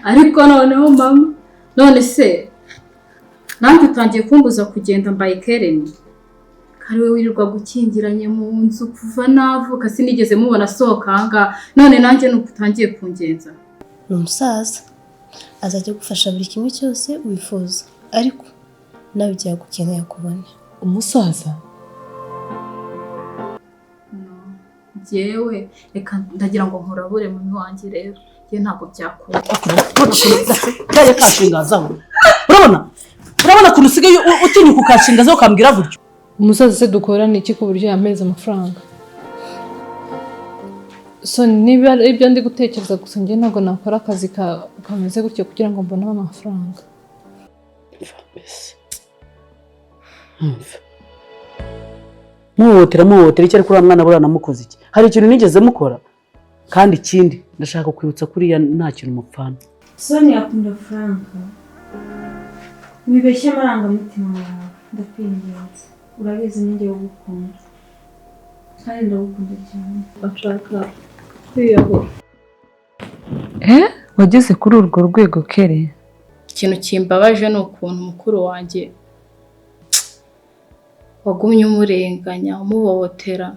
Ariko noneho mama, none se nanjye utangiye kumbuza kugenda? Mbaye Kereni kari we wirirwa gukingiranye mu nzu kuva navuka, sinigeze mubona asohoka ahangaha. None nanjye nuko utangiye kungenza? Ni umusaza, azajya agufasha buri kimwe cyose wifuza, ariko nawe igihe agukeneye akubone. Umusaza? No, njyewe reka ndagira ngo nkurabure, mami wanjye. Rero njye ntabwo byakunda. Kariya kanshingazaho, urabona ukuntu usigaye utinyuka ukanshingazaho, ukambwira gutyo? Umusaza se dukorana iki ku buryo yampereza amafaranga? So niba ari ibyo ndi gutekereza gusa, njye ntabwo nakora akazi kameze gutyo kugira ngo mbone amafaranga. Mbese umva, muhohotera, muhohotera icyo? Ariko uriya mwana buriya namukoze iki? Hari ikintu nigeze mukora? Kandi ikindi, ndashaka kwibutsa kuriya nta kintu mupfana. Sonia akunda Frank. Wibeshye amarangamutima yawe, ndakwinginze. Urabizi ninjye ugukunda kandi ndagukunda cyane. Bashaka kwiyahura. Eh, wageze kuri urwo rwego, Kere? Ikintu kimbabaje ni ukuntu mukuru wanjye wagumye umurenganya, umuhohotera,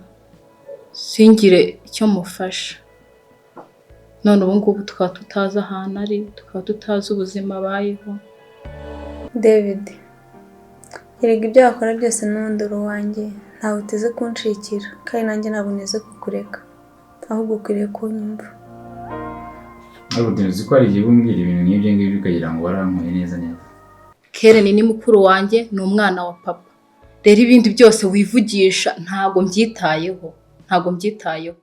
singire icyo mufasha. None ubu ngubu tukaba tutazi ahantu ari, tukaba tutazi ubuzima abayeho. David, erega ibyo wakora byose n'ubundi uri uwanjye. Ntawe uteze kunshikira kandi nanjye ntabwo nteze kukureka, ahubwo ukwiriye kunyumva. Ariko uzi ko hari igihe uba umbwira ibintu nk'ibyo ngibyo ukagira ngo warankuye neza neza. Keren ni mukuru wanjye, ni umwana wa papa. Rero ibindi byose wivugisha ntabwo mbyitayeho, ntabwo mbyitayeho.